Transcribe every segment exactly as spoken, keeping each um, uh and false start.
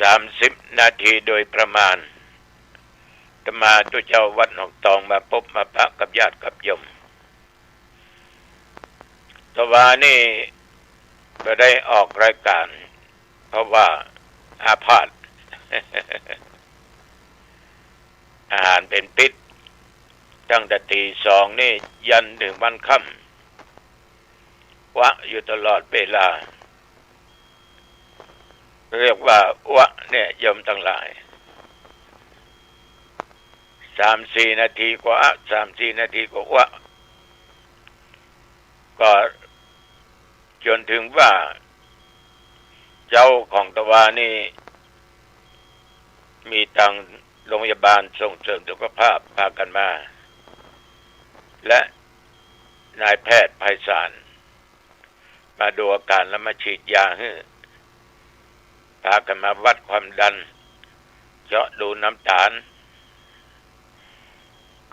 สามสิบนาทีโดยประมาณ อาตมาตุ๊เจ้าวัดหนองตองมาปบมาปะกับญาติกับโยม ตะวานี่บ่ได้ออกรายการ เพราะว่าอาพาธ อาหารเป๋นพิษ ตั้งแต่ตี๋สองนี่ยันเถิงวันค่ำ วะอยู่ตลอดเวลา เรียกว่าวะเนี่ยโยมตังหลาย สามสี่นาทีก็อะ สามสี่นาทีก็วะ ก็จ๋นเถิงว่าเจ๊าของตะวานี่ มีตางโรงพยาบาลส่งเสริมสุขภาพปากั๋นมา และนายแพทย์ไพศาล มาดูอาก๋านแล้วมาฉีดยาหื้อ ปากั๋นมาวัดความดัน เจาะดูน้ำตาล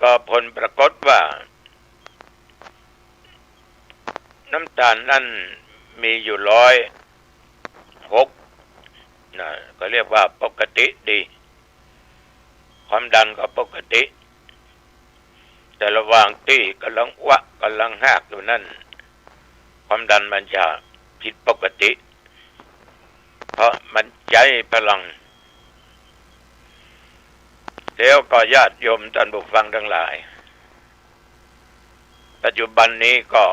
ก็ผลปรากฏว่า น้ำตาลนั้นมีอยู่ร้อยหกนะ ก็เรียกว่าปกติดี ความดันก็ปกติ แต่ระหว่างตี้ก่ำลังวะก่ำลังฮากอยู่นั้น ความดันมันจะผิดปกติ เพราะมันใจ๊พลัง แล้วก็ญาติโยมต้านผู้ฟังตังหลาย ปัจจุบันนี้ก็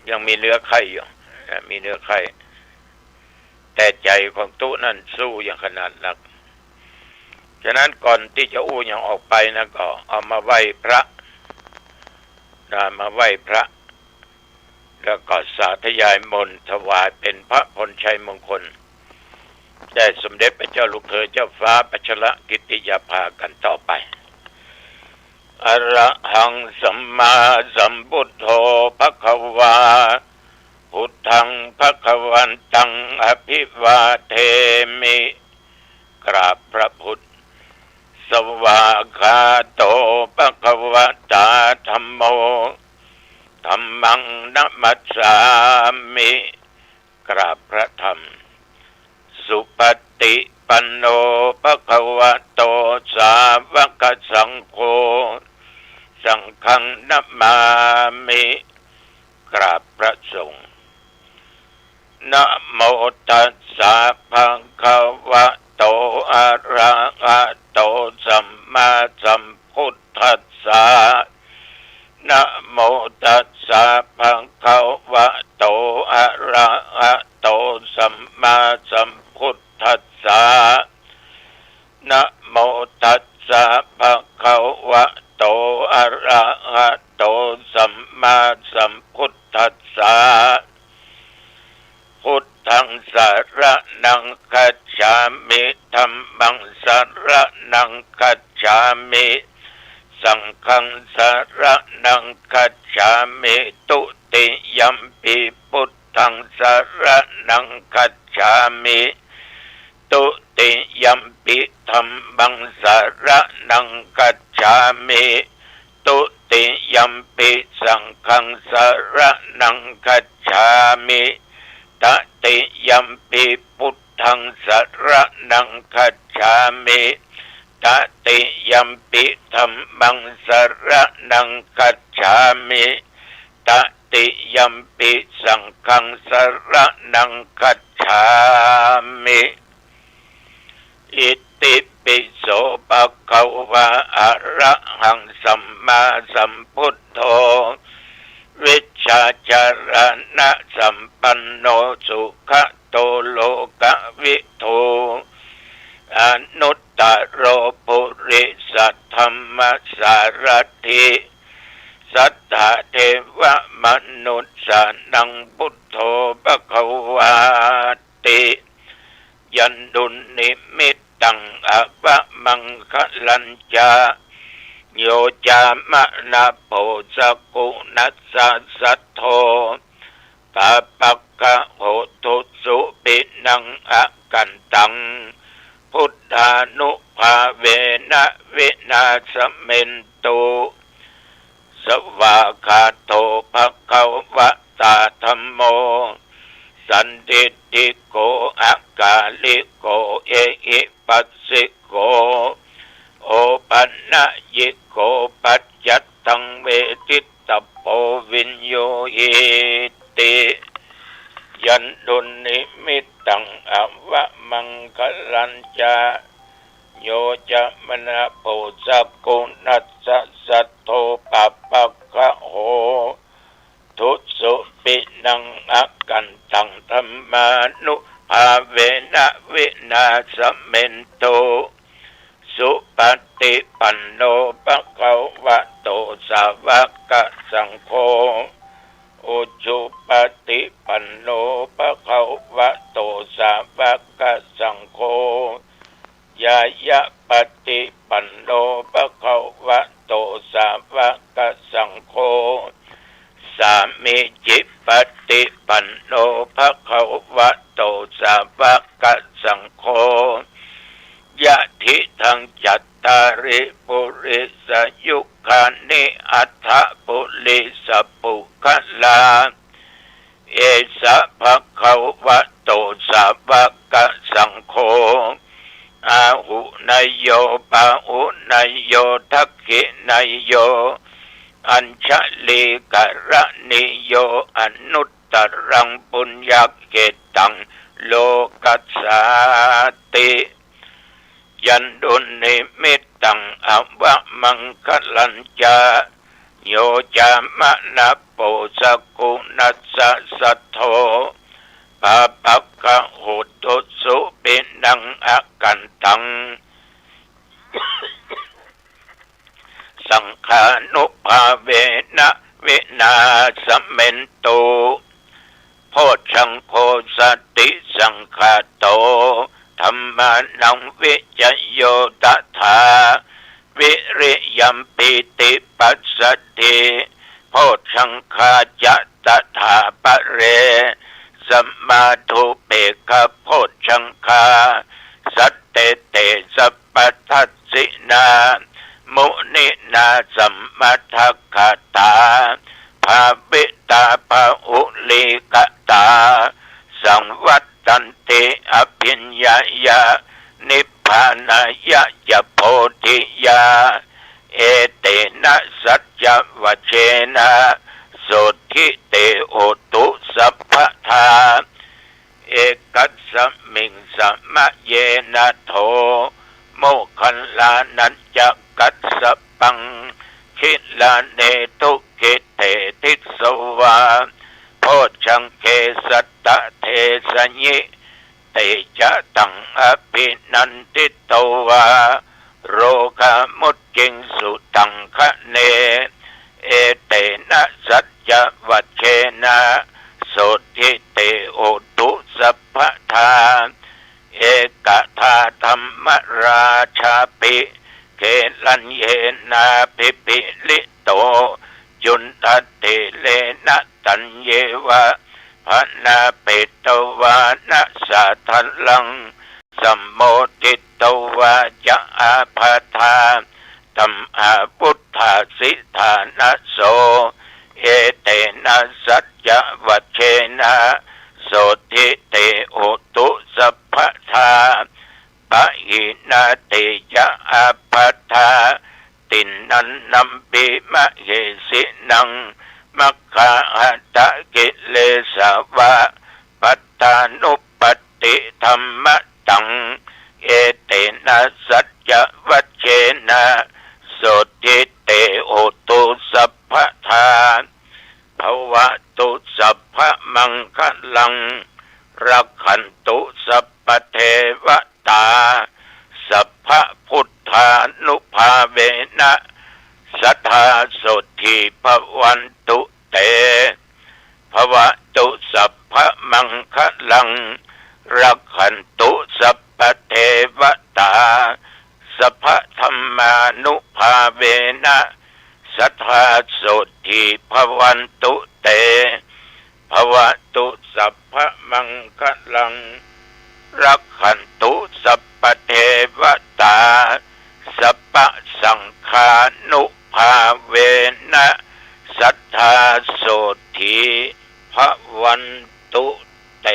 ยังมีเนื้อไข้อยู่นะ มีเนื้อไข้ แต่ใจ๋ของตุ๊นั้นสู้อย่างขนาดนัก ฉะนั้นก่อนตี้จะอู้หยังออกไปนะ ก็เอามาไหว้พระนะ มาไหว้พระ แล้วก็สาธยายมนต์ถวายเป๋นพระพรชัยมงคล แด่สมเด็จพระเจ้าลูกเธอเจ้าฟ้าพัชรกิติยาภากั๋นต่อไป อะระหังสัมมาสัมพุทโธภะคะวา พุทธังภะคะวันตังอะภิวาเทมิ กราบพระพุทธ สวากขาโตภะคะวะตาธัมโม ธัมมังนะมัสสามิ กราบพระธรรม สุปฏิปันโนภะคะวะโต สาวกสังโฆ สังฆังนะมามิ กราบพระสงฆ์ นะโมตัสสะภะคะวะโต อะระหะโต สัมมาสัมพุทธัสสะ นะโมตัสสะภะคะวะโต อะระหะโต สัมมาสัมพุทธัสสะ นะโมตัสสะภะคะวะโต อะระหะโต สัมมาสัมพุทธัสสะ พุทธังสะระณังคัจฉามิ ธัมมังสะระณังคัจฉามิ สังฆังสะระณังคัจฉามิ ตุติยัมปิพุทธังสะระณังคัจฉามิ ตุติยัมปิธัมมังสะระณังคัจฉามิ ตุติยัมปิสังฆังสะระณังคัจฉามิ ตติยัมปิพุทธังสะระณังคัจฉามิ ตติยัมปิธัมมังสะระณังคัจฉามิ ตติยัมปิสังฆังสะระณังคัจฉามิ อิติปิโสภะคะวะ อะระหังสัมมาสัมพุทโธ วิชชาจารณะสัมปันโน สุขะโตโลกะวิทู อนุตตะโรปุริสะธัมมะสารถิ สัตถะเทวะมนุสสานัง พุทโธภะคะวาติ ยันดุนนิมิตตัง อวะมังคะลัญจะ โย จามะนะโภ สะกุณัสสะ สัทโธ ปาปะกะโหตุสุ ปิณัง อะกันตัง พุทธานุภาเวนะ วินาสเมนตุ สวากขาโตภะคะวะตาธัมโม สันทิฏฐิโก อากาลิโก เอหิปัสสิโก โอปันญิโก ปัจจัตตังเวทิตตโป วิญญูหีติ ยันตุนนิมิตตัง อวมังคะลัญจะ โยจะมะนะโพ สักขุณัสสะ สัทโธ ปะปะคะโห ทุสสุปินัง อะกันตัง ธัมมานุภาเวนะ วินาสเมนตุ สุปะติปันโน ภะคะวะโต สาวะกะสังโฆ อุจุปะติปันโน ภะคะวะโต สาวะกะสังโฆ ญาญะปะติปันโน ภะคะวะโต สาวะกะสังโฆ สามีจิปะติปันโน ภะคะวะโต สาวะกะสังโฆ ยะทิทัง จัตตาริ ปุริสยุคานิ อัฏฐะปุริสปุคคลา เอสะ ภะคะวะโต สาวะกะสังโฆ อาหุเนยโย ปาหุเนยโย ทักขิเนยโย อัญชลีกะระณีโย อนุตตรังปุญญาเขตตัง โลกัสสาติ ยันตุนนิมิตตัง อวมังคะลัญจะ โยจะมะนะโพ สักขุณัสสะ สัทโธ ปะปะคะโห ทุสสุปินัง อะกันตัง สังฆานุภาเวนะ วินาสเมนตุ โพชฌังโค สติสังคาโต ธัมมานัง วิจโย ตถา วิริยัม ปีติปัสสะทธิ โพชฌังคาจะ ตถาปะเร สัมมาทูปเปกขะโพชฌังคา สัตเต เต สัพพทัสสินา มุนินา สมมะทะกะตา ภาวิตา ปะหุลีกะตา สังวัตตันติ อภิญญายะ นิพพานายะ จะ โพธิยา เอเตนะ สัจจวจเชนะ โสตถิ เต โหตุ สัพพะทา เอกัสสมิง สมะเยนะ โท โมคคัลลานัญจะกัสสปัง คิลาเน ทุกขิ เต ทิสสวา โพชฌังเก สัตตะ เทสะยิ เต จะ ตัง อภินันทิโต วา โรคามุจจิงสุ ตัง คะเน เอเตนะ สัจจวจเชนะ โสตถิ เต โหตุ สัพพะทา เอกะทา ธัมมะราชาปิ เกลัญเยนาภิปิลิโต จุณฑะเถเรนะ ตัญเยวะ พะนาเปตวานะ สาทะลัง สัมโมทิโต วาจะ อาภาธา ธัมมาวุฏฐาสิ ฐานะโส เอเตนะ สัจจวจเชนะ โสตถิ เต โหตุ สัพพะทา ปะหินาเตจะ อาภาธา ติณันนัมปิ มะเหสินัง มัคคาหะตะกิเลสาวะ ปัตตานุปัตติธัมมะตัง เอเตนะ สัจจวจเชนะ โสตถิ เต โหตุ สัพพะทา ภะวะตุ สัพพะมังคะลัง รักขันตุ สัพพะเทวะตา สัพพะพุทธานุภาเวนะ สะทา โสตถิ ภะวันตุ เต ภะวะตุ สัพพะมังคะลัง รักขันตุ สัพพะเทวะตา สัพพะธัมมานุภาเวนะ สะทา โสตถิ ภะวันตุ เต ภะวะตุ สัพพะมังคะลัง รักขันตุ สัพพะเทวะตา สัพพะสังฆานุภาเวนะ สะทา โสตถิ ภะวันตุ เต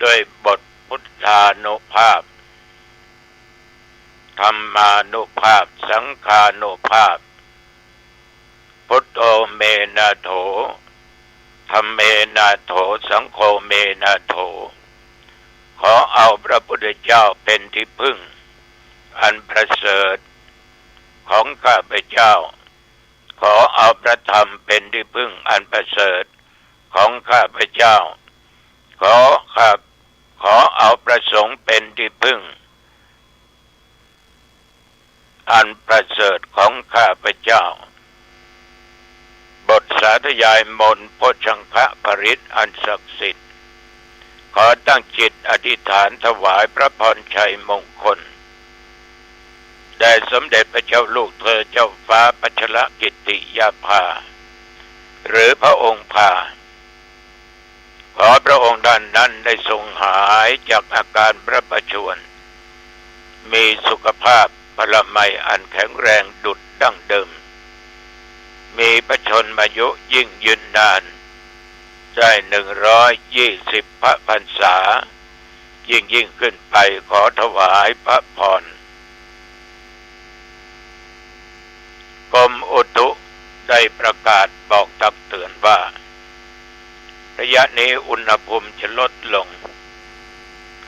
ด้วยบทพุทธานุภาพ ธัมมานุภาพ สังฆานุภาพ พุทโธเมนาโถ ธัมเมนาโถ สังโฆเมนาโถ ขอเอาพระพุทธเจ้าเป็นที่พึ่งอันประเสริฐของข้าพเจ้า ขอเอาพระธรรมเป็นที่พึ่งอันประเสริฐของข้าพเจ้า ขอข้า ขอเอาพระสงฆ์เป็นที่พึ่งอันประเสริฐของข้าพเจ้า บทสาธยายมนต์โพชฌังคปริตรอันศักดิ์สิทธิ์ ขอตั้งจิตอธิษฐานถวายพระพรชัยมงคล แด่สมเด็จพระเจ้าลูกเธอเจ้าฟ้าพัชรกิติยาภา หรือพระองค์ภา ขอพระองค์ท่านนั้นได้ทรงหายจากอาการพระประชวร มีสุขภาพพลามัยอันแข็งแรงดุจดั้งเดิม มีพระชนมายุยิ่งยืนนาน ได้หนึ่งร้อยยี่สิบพระพรรษา ยิ่งยิ่งขึ้นไป ขอถวายพระพร กรมอุตุได้ประกาศบอกตักเตือนว่า ระยะนี้อุณหภูมิจะลดลง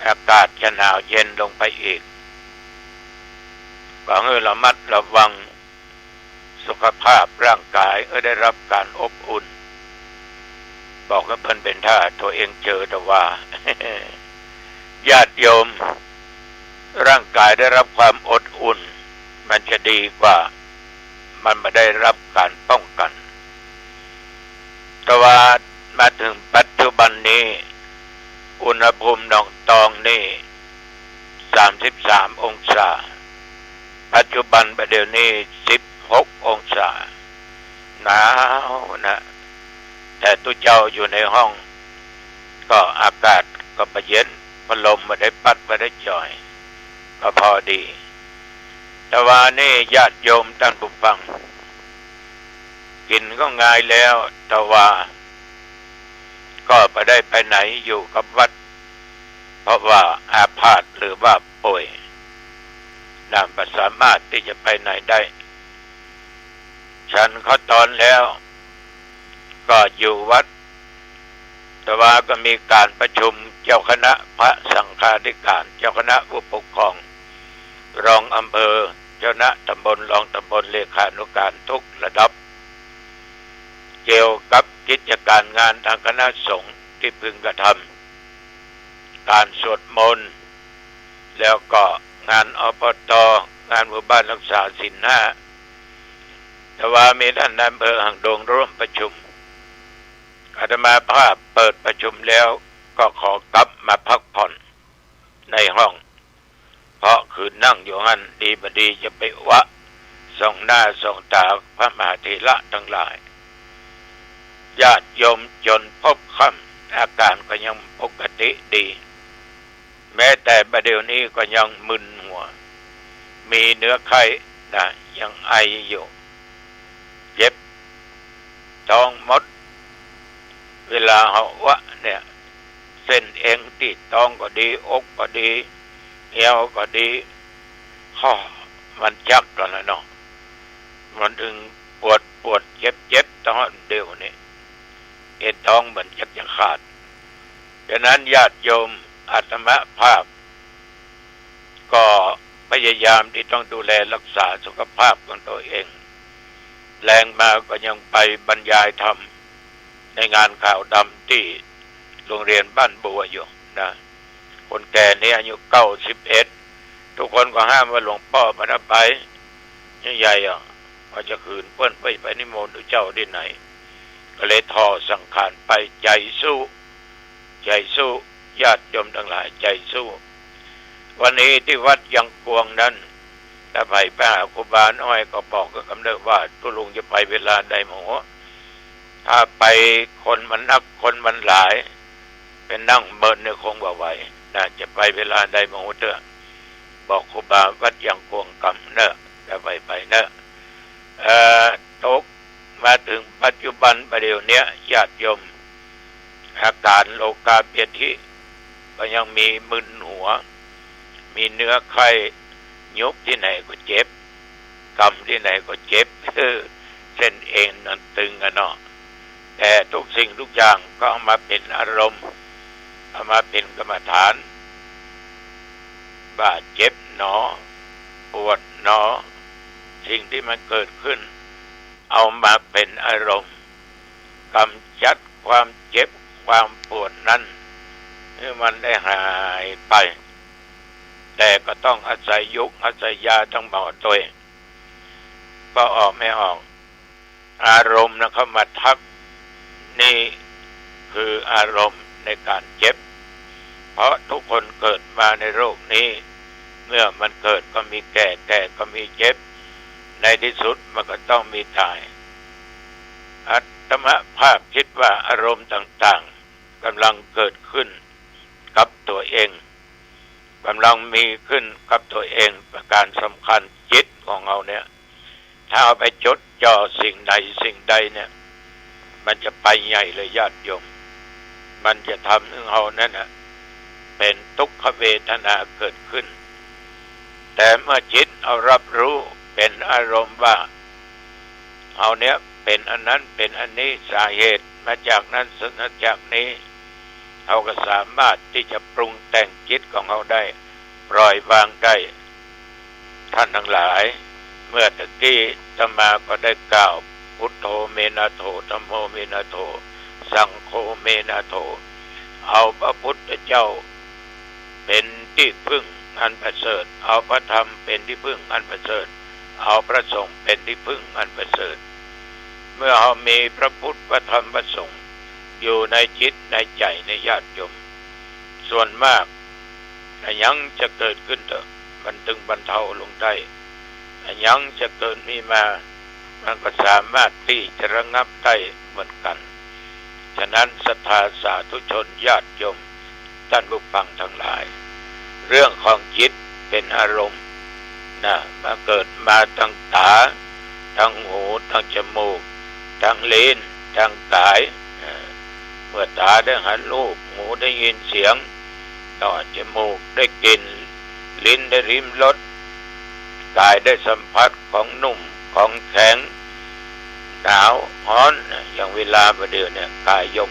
อากาศจะหนาวเย็นลงไปอีก ขอหื้อระมัดระวังสุขภาพร่างกายหื้อได้รับการอบอุ่น บอกหื้อเปิ้นเป๋นท่า ตั๋วเองเจอแต่ว่า ญาติโยม ร่างกายได้รับความอบอุ่น มันจะดีกว่า มันบ่ได้รับการป้องกัน แต่ว่ามาเถิงปัจจุบันนี้ อุณหภูมิหนองตองนี่ สามสิบสามองศา ปัจจุบันบ่าเดี่ยวนี้ สิบหกองศา หนาวนะ แต่ตุ๊เจ้าอยู่ในห้อง ก็อากาศก็บ่เย็น พัดลมบ่ได้ปัดบ่ได้จ่อย ก็พอดี แต่ว่านี่ญาติโยมต้านผู้ฟัง กิ๋นก็งายแล้ว แต่ว่า ก็บ่ได้ไปไหน อยู่กับวัด เพราะว่าอาพาธหรือว่าป่วย นะ บ่สามารถตี้จะไปไหนได้ ฉันข้าวตอนแล้ว ก็อยู่วัด แต่ว่าก็มีการประชุมเจ้าคณะพระสังฆาธิการ เจ้าคณะผู้ปกครอง รองอำเภอ เจ้าคณะตำบล รองตำบล เลขานุการทุกระดับ เกี่ยวกับกิจการงานทางคณะสงฆ์ที่พึงกระทำ การสวดมนต์ แล้วก็งาน อปต งานหมู่บ้านรักษาศีลห้า แต่ว่ามีต้านนายอำเภอหางดงร่วมประชุม อาตมาภาพเปิดประชุมแล้วก็ขอกลับมาพักผ่อนในห้อง เพราะคืนนั่งอยู่หั้นดีบ่ดีจะไปวะส่องหน้าส่องต๋าพระมหาเถระตังหลาย ญาติโยมจนพบค่ำ อาการก็ยังปกติดี แม้แต่บ่าเดี่ยวนี้ก็ยังมึนหัว มีเนื้อไข้นะ ยังไออยู่ เจ็บต๊องหมด เวลาเฮาวะเนี่ย เส้นเอ็นตี้ต๊องก็ดี อกก็ดี เอวก็ดี ฮ้อ มันจักกั๋นแล้วเนาะ มันตึงปวดปวดเจ็บเจ็บต๊องเดี่ยวนี้ เอ็นต๊องมันจักจะขาด ฉะนั้นญาติโยม อาตมาภาพ ก็พยายามที่ต้องดูแลรักษาสุขภาพของตัวเอง แลงมาก็ยังไปบรรยายธรรมในงานขาวดำตี้โรงเรียนบ้านบัวอยู่นะ คนแก่นี่อายุเก้าสิบเอ็ด ทุกคนก็ห้ามว่าหลวงป้อบ่ได้ไป ใหญ่ๆ อ่ะ ว่าจะขืนเปิ้นไป ไปนิมนต์เจ้าตี้ไหน ก็เลยถ่อสังขารไป ใจ๋สู้ ใจ๋สู้ ญาติโยมตังหลาย ใจ๋สู้ วันนี้ตี้วัดยังกวงนั้น ถ้าใผไปหาครูบาน้อยก็บอกกับกำเนิดว่า ตุ๊ลุงจะไปเวลาใดหมอ ถ้าไปคนมันนัก คนมันหลาย ไปนั่งเมินเนี่ยคงบ่ไหวนะ จะไปเวลาใดหมอเต๊อะ บอกครูบาวัดยังกวงกำเนอะ จะไปไปเนอะ เอ่อ ตกมาเถิงปัจจุบันบ่าเดี่ยวเนี้ย ญาติโยม อาการโลกาเบียดหิ ก็ยังมีมึนหัว มีเนื้อไข้ ยุบตี้ไหนก็เจ็บ กำตี้ไหนก็เจ็บ เส้นเอ็นมันตึงอะเนาะ แต่ทุกสิ่งทุกอย่างก็เอามาเป๋นอารมณ์ เอามาเป๋นกรรมฐาน ว่าเจ็บหนอ ปวดหนอ สิ่งตี้มันเกิดขึ้น เอามาเป๋นอารมณ์ กำจัดความเจ็บความปวดนั้น หื้อมันได้หายไป แต่ก็ต้องอาศัยยุกอาศัยยาตังหมอตวย ก็ออกไม่ออก อารมณ์นะเข้ามาทับ นี่คืออารมณ์ในก๋านเจ็บ เพราะทุกคนเกิดมาในโลกนี้ เมื่อมันเกิดก็มีแก่ แก่ก็มีเจ็บ ในตี้สุดมันก็ต้องมีต๋าย อาตมาภาพกึ๊ดว่าอารมณ์ต่างๆ ก่ำลังเกิดขึ้นกับตั๋วเอง ก่ำลังมีขึ้นกับตั๋วเอง ประก๋านสำคัญจิตของเฮาเนี่ย ถ้าเอาไปจดจ่อสิ่งใดสิ่งใดเนี่ย มันจะไปใหญ่เลยญาติโยม มันจะทำหื้อเฮานั้นน่ะ เป๋นตุ๊กขเวทนาเกิดขึ้น แต่เมื่อจิตเอารับรู้เป๋นอารมณ์ว่า เฮาเนี่ยเป๋นอันนั้นเป๋นอันนี้ สาเหตุมาจากนั้น มาจากนี้ เฮาก็สามารถตี้จะปรุงแต่งจิตของเฮาได้ ปล่อยวางได้ ท่านทั้งหลาย เมื่อตะกี้อาตมาก็ได้กล่าว พุทโธ เมนาโถ ธัมโม เมนาโถ สังโฆ เมนาโถ เอาพระพุทธเจ้าเป๋นตี้พึ่งอันประเสริฐ เอาพระธรรมเป๋นตี้พึ่งอันประเสริฐ เอาพระสงฆ์เป๋นตี้พึ่งอันประเสริฐ เมื่อเฮามีพระพุทธ พระธรรม พระสงฆ์อยู่ในจิตในใจ๋ในญาติโยม ส่วนมาก อะหยังจะเกิดขึ้นเต๊อะ มันตึงบรรเทาลงได้ อะหยังจะเกิดมีมา มันก็สามารถตี้จะระงับได้เหมือนกั๋น ฉะนั้นศรัทธาสาธุชนญาติโยม ท่านผู้ฟังทั้งหลาย เรื่องของจิตเป๋นอารมณ์นะ มาเกิดมาตังต๋า ตังหู ตังจมูก ตังลิ้น ตังก๋าย เอ่อ เมื่อต๋าได้หันรูป หูได้ยินเสียง ต่อจมูกได้กลิ่น ลิ้นได้ลิ้มรส ก๋ายได้สัมผัสของนุ่มของแข็ง หนาวฮ้อน อย่างเวลาประเดี๋ยวเนี่ยก๋ายโยม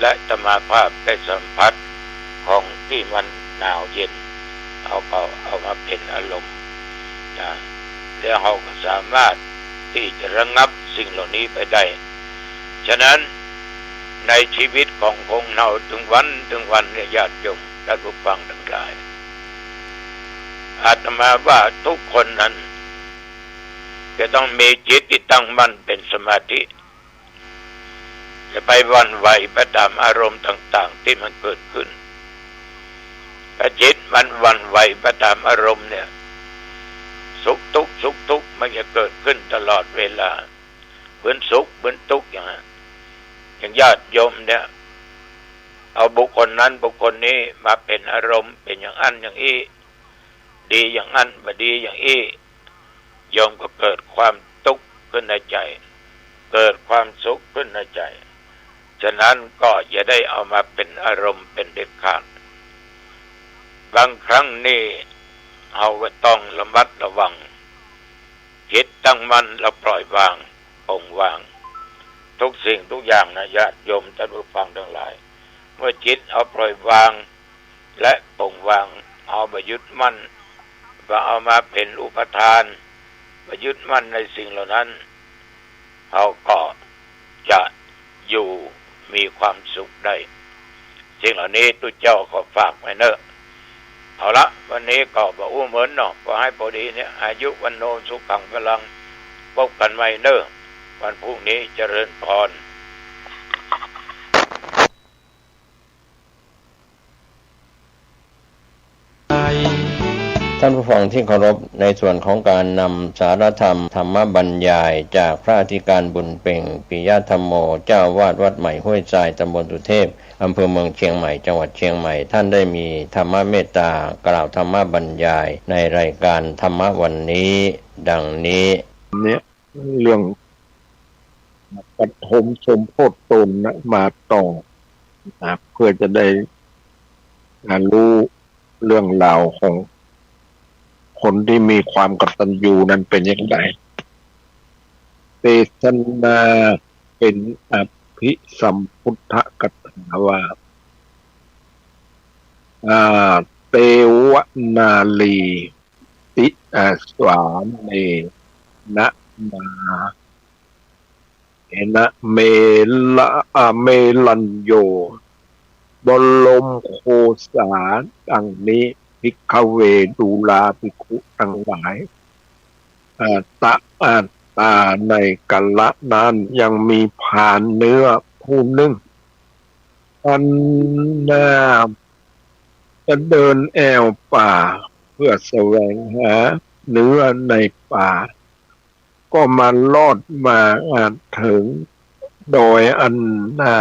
และอาตมาภาพได้สัมผัสของตี้มันหนาวเย็น เอา เอา เอามาเป๋นอารมณ์นะ แล้วเฮาก็สามารถตี้จะระงับสิ่งเหล่านี้ไปได้ ฉะนั้นในชีวิตของคนเฮาตึงวันตึงวันเนี่ย ญาติโยมท่านผู้ฟังทั้งหลาย อาตมาว่าทุกคนนั้นจะต้องมีจิตตี้ตั้งมั่นเป๋นสมาธิ จะไปหวั่นไหวไปต๋ามอารมณ์ต่างๆ ตี้มันเกิดขึ้น ถ้าจิตมันหวั่นไหวไปต๋ามอารมณ์เนี่ย สุขทุกข์ สุขทุกข์มันจะเกิดขึ้นตลอดเวลา เป๋นสุขเป๋นตุ๊กข์อย่างนั้น อย่างญาติโยมเนี่ย เอาบุคคลนั้นบุคคลนี้มาเป๋นอารมณ์ เป๋นอย่างอั้นอย่างอี้ ดีอย่างอั้น บ่ดีอย่างอี้ โยมก็เกิดความตุ๊กข์ขึ้นในใจ๋ เกิดความสุขขึ้นในใจ๋ ฉะนั้นก็อย่าได้เอามาเป๋นอารมณ์เป๋นเด็ดขาด บางครั้งนี่เฮาก็ต้องระมัดระวัง จิตตั้งมั่นแล้วปล่อยวาง ปลงวาง ทุกสิ่งทุกอย่างนะ ญาติโยมท่านผู้ฟังทั้งหลาย เมื่อจิตเอาปล่อยวาง และปลงวาง เอาบ่ยึดมั่น บ่เอามาเป๋นอุปาทาน บ่ยึดมั่นในสิ่งเหล่านั้น เฮาก็จะอยู่มีความสุขได้ สิ่งเหล่านี้ตุ๊เจ้าขอฝากไว้เนาะ เอาละ วันนี้ก็บ่อู้เมินเนาะ ขอหื้อพอดีเนี่ย อายุ วัณโณ สุขัง พลัง พบกั๋นใหม่เนาะ วันพรุ่งนี้ เจริญพร ท่านผู้ฟังที่เคารพ ในส่วนของการนำสาระธรรม ธรรมบรรยายจากพระอธิการบุญเพ็ง ปิยธรรมโม เจ้าอาวาสวัดใหม่ห้วยทราย ตำบลสุเทพ อำเภอเมืองเชียงใหม่ จังหวัดเชียงใหม่ ท่านได้มีธรรมเมตตากล่าวธรรมบรรยายในรายการธรรมะวันนี้ ดังนี้ เนี่ย เรื่องปฐมสมโพธิตนนะ มาต่อนะ เพื่อจะได้ อ่า ฮู้เรื่องราวของคนตี้มีความกตัญญูนั้นเป๋นอย่างใด เตสนาเป๋นอภิสัมพุทธกถาว่า อ่า เตวนารี ติ อ่า สาเนนะมา เอนะเมละ อ่า เมลัญโญ บรมโคสา ดังนี้ ภิกขเว ดูราภิกขุตังหลาย อ่า ตะ อ่า อ่า ในกาละนั้นยังมีพรานเนื้อผู้นึ่ง อันนาจะเดินแอ่วป่าเพื่อแสวงหาเนื้อในป่า ก็มารอดมา อ่า เถิงดอยอันนา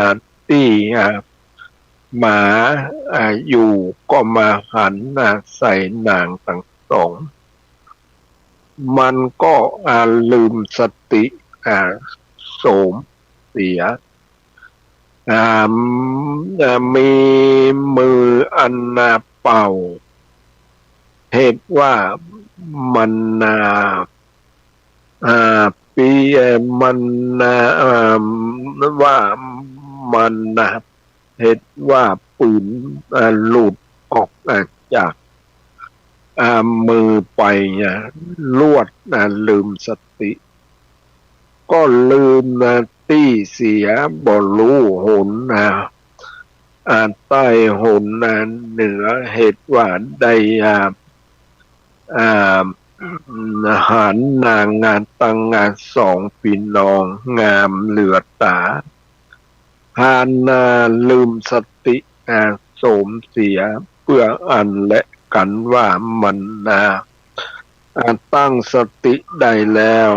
ตี้ อ่า หมา อ่า อยู่ ก็มาหัน อ่า ใส่นางตังสอง มันก็ อ่า ลืมสติ อ่า โสมเสีย อ่า อ่า มีมืออันนาเป่า เหตุว่ามันนา อ่า ปี เอ่อ มันนา อ่า ว่ามันนา เหตุว่าปืน อ่า หลุดออก อ่า จาก อ่า มือไป อ่า ลวด อ่า ลืมสติ ก็ลืม อ่า ตี้เสีย บ่ฮู้หน อ่า อ่า ใต้หน อ่า เหนือ เหตุว่าได้ อ่า อ่า หันนาง อ่า ตัง อ่า สองปี้น้องงามเหลือต๋า หานาลืมสติ อ่า โสมเสีย เปื้ออั้นและกั๋นว่ามันนา อ่า ตั้งสติได้แล้ว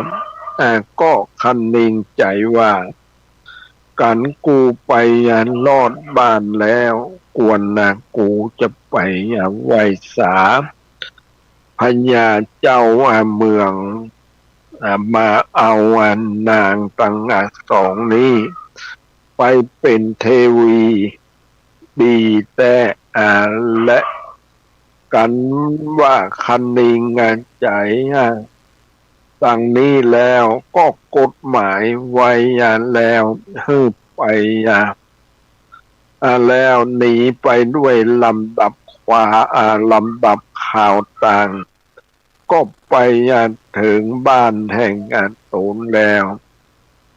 อ่า ก็คะนึงใจ๋ว่า กั๋นกูไป อ่า รอดบ้านแล้ว ควรนา กูจะไป อ่า ไหว้สา พญาเจ้า อ่า เมือง อ่า มาเอา อ่า นางตัง อ่า สองนี้ ไปเป๋นเทวีดีแต๊ อ่า และกั๋นว่าคะนึง อ่า ใจ๋ อ่า ตังนี้แล้ว ก็กฎหมายไว้ อ่า แล้ว หื้อไป อ่า อ่า แล้วหนีไปด้วยลำดับควา อ่า ลำดับคาวตาง ก็ไป อ่า เถิงบ้านแห่ง อ่า ต๋นแล้ว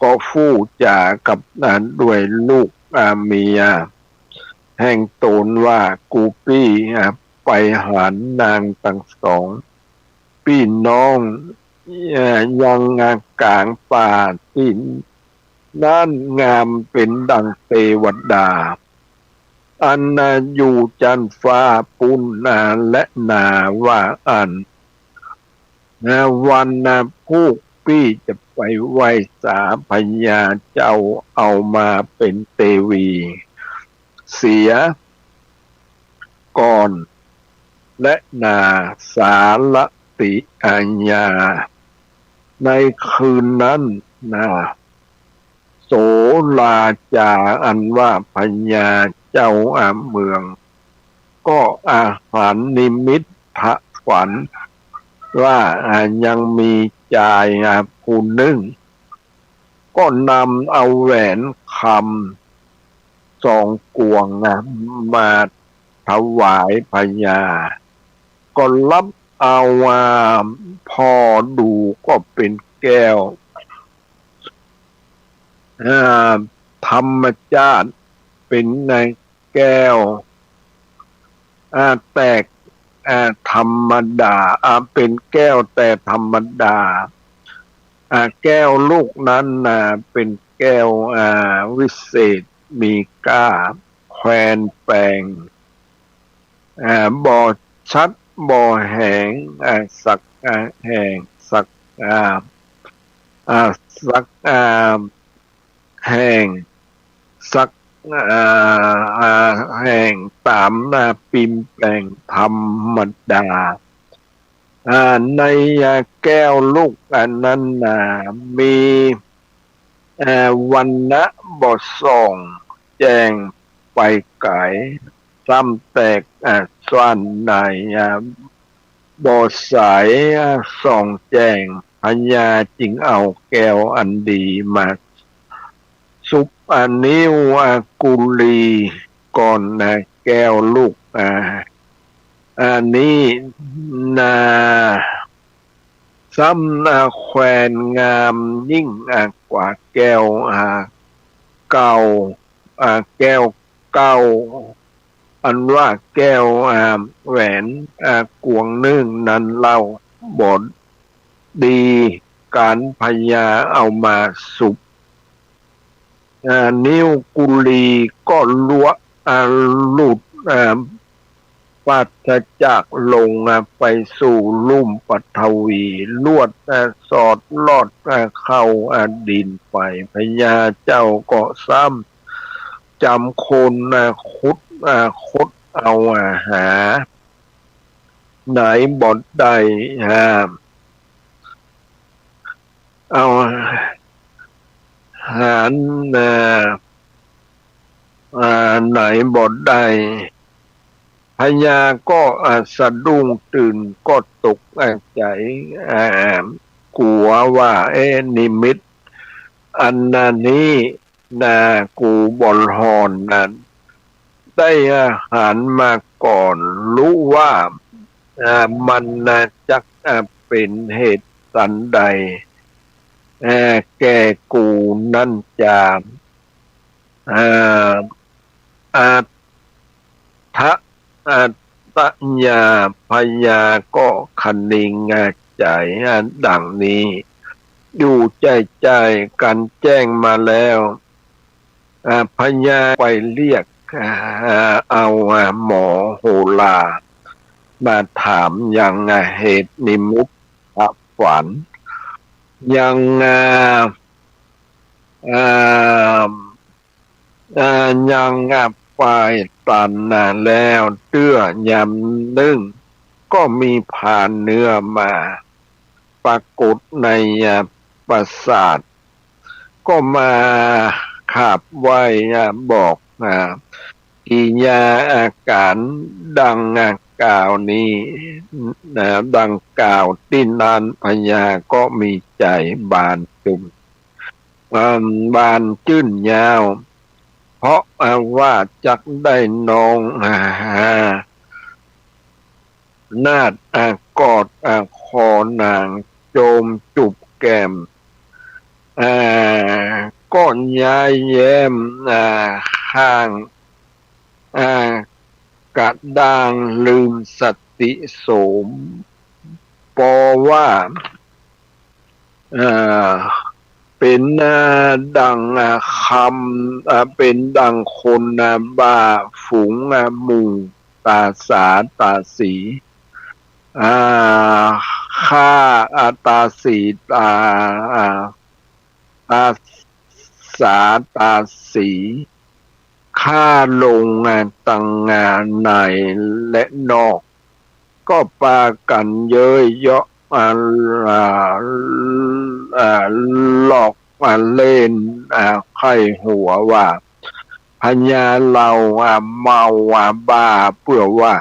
ก็ฟู่จ๋ากับ อ่า ด้วยลูก อ่า เมียแห่งต๋นว่า กูปี้ อ่า ไปหันนางตังสอง ปี้น้อง เอ่อ ยัง อ่า ก๋างป่าตี้นั้นงามเป๋นดังเตวดา อันนาอยู่จั๊นฟ้าปู๊นนา และนาว่าอั้น นา วันนา พวกปี้จะไปไหว้สาพญาเจ้าเอามาเป๋นเตวีเสียก่อน และนา สาละติอาญา ในคืนนั้นนา โสราจาอันว่าพญาเจ้า อ่า เมือง ก็ อ่า หันนิมิตพระฝันว่า อ่า ยังมีจาย อ่า ผู้นึ่ง ก็นำเอาแหวนคำสองกวง อ่า มาถวายพญา ก็รับเอา อ่า ผ่อดูก็เป๋นแก้ว อ่า ธรรมชาติ เป๋นในแก้ว อ่า แตก อ่า ธรรมดา อ่า เป๋นแก้วแต่ธรรมดา อ่า แก้วลูกนั้นนา เป๋นแก้ว อ่า วิเศษ มีก้า แควนแปง อ่า บ่ชัด บ่แหง อ่า สัก อ่า แห่ง สัก อ่า อ่า สัก อ่า แห่ง สัก อ่า อ่า แห่งต๋ามนา ปิมแปงธรรมดา อ่า ใน อ่า แก้วลูกอันนั้นนา มี อ่า วรรณะบ่ส่องแจ้งไปไก๋ ซ้ำแตก อ่า ซ่อนใน อ่า บ่ใส อ่า ส่องแจ้ง พญาจึงเอาแก้วอันดีมาสุบ อ่า นิ้ว อ่า กุลีก่อนนะ แก้วลูก อ่า อันนี้นา ซ้ำ อ่า แควนงามยิ่ง อ่า กว่าแก้ว อ่า เก่า อ่า แก้วเก่า อันว่าแก้ว อ่า แหวน อ่า กวงนึ่งนั้นเล่า บ่ดี ก๋านพญาเอามาสุบ อ่า นิ้วกุลีก็ลัว อ่า หลุด อ่า ปราศจากลง อ่า ไปสู่ลุ่มปฐวี ลวด อ่า สอดลอด อ่า เข้า อ่า ดินไป พญาเจ้าก็ซ้ำจำคน อ่า ขุด อ่า ขุดเอา อ่า หา ไหนบ่ได้ อ่า เอา หา อ่า อ่า ไหนบ่ได้ พญาก็ อ่า สะดุ้งตื่น ก็ตก อ่า ใจ๋ อ่า กั๋วว่า เอ๊ะ นิมิตอันนี้ นา กูบ่ฮอนนั้น ได้ อ่า หันมาก่อน ฮู้ว่า อ่า มัน อ่า จัก อ่า เป๋นเหตุสันใด อ่า แก่กูนั้นจา อ่า อัตถะ อัตถะญา พญาก็คะนิง อ่า ใจ๋ อ่า ดังนี้ อยู่ใจ้ๆ กันแจ้งมาแล้ว อ่า พญาไปเรียก อ่า เอา อ่า หมอโหรา มาถามยัง อ่า เหตุนิมิตฝัน ยัง อ่า อ่า อ่า ยัง อ่า ไปตัน อ่า แล้วเตื้อยามนึ่ง ก็มีพานเนื้อมาปรากฏใน อ่า ปราสาท ก็มาขาบไหว้ อ่า บอก อ่า กิริยา อาก๋ารดัง อ่า กล่าวนี้ นะ ดังกล่าวตี้นั้น พญาก็มีใจ๋บานจุ่ม อ่า บานจื้นยาว เพราะ อ่า ว่าจักได้น้อง อ่า นาฏ อ่า กอด อ่า คอนาง โจมจูบแก้ม อ่า ก็ย้ายแย้ม อ่า ข้าง อ่า กระด้างลืมสติโสม ปอว่า อ่า เป๋น อ่า ดั่ง อ่า คำ อ่า เป๋นดั่งคน อ่า บ้า ฝูง อ่า หมู่ ต๋าสาต๋าสี อ่า ข้า อ่า ต๋าสี อ่า อ่า ต๋าสาต๋าสี ข้าลง อ่า ตัง อ่า ในและนอก ก็ปากั๋นเย้ยเยาะ อ่า อ่า อ่า หลอก อ่า เล่น อ่า ใค่หัวว่า พญาเฮา อ่า เมา อ่า บ้า เปื้อว่า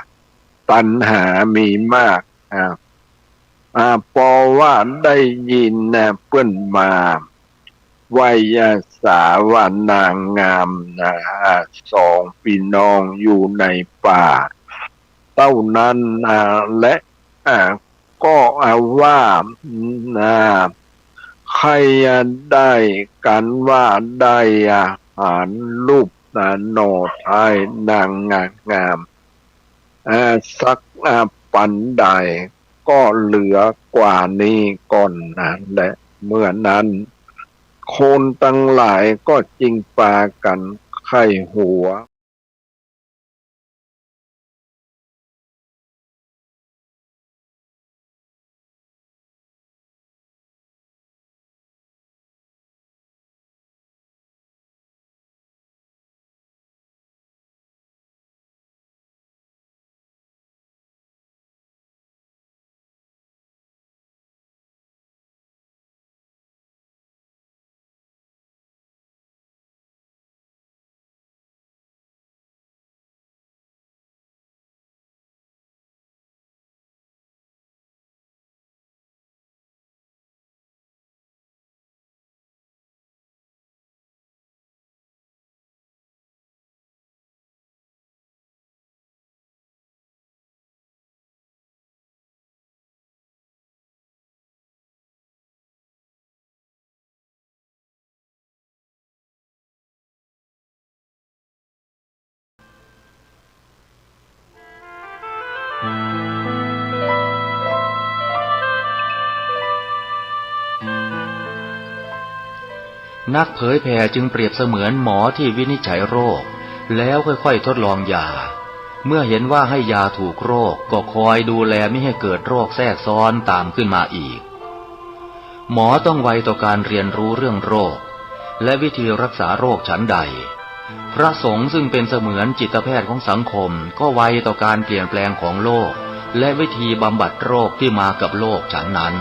ตัณหามีมาก อ่า อ่า ปอว่าได้ยิน อ่า เปิ้นมาไหว้ อ่า สาว่านางงาม อ่า อ่า สองปี้น้องอยู่ในป่า เต้านั้น อ่า และ อ่า ก็ อ่า ว่า อ่า ใค่ อ่า ได้กั๋นว่าได้ อ่า หันรูป อ่า หน่อท้ายนางงาม อ่า สัก อ่า ปันใด ก็เหลือกว่านี้ก่อนนั้นแล เมื่อนั้น คนตังหลายก็จึงปากั๋นใค่หัว นักเผยแผ่จึงเปรียบเสมือนหมอที่วินิจฉัยโรค แล้วค่อยๆ ทดลองยา เมื่อเห็นว่าให้ยาถูกโรค ก็คอยดูแลมิให้เกิดโรคแทรกซ้อนตามขึ้นมาอีก หมอต้องไวต่อการเรียนรู้เรื่องโรค และวิธีรักษาโรคฉันใด พระสงฆ์ซึ่งเป็นเสมือนจิตแพทย์ของสังคม ก็ไวต่อการเปลี่ยนแปลงของโลก และวิธีบำบัดโรคที่มากับโลกฉันนั้น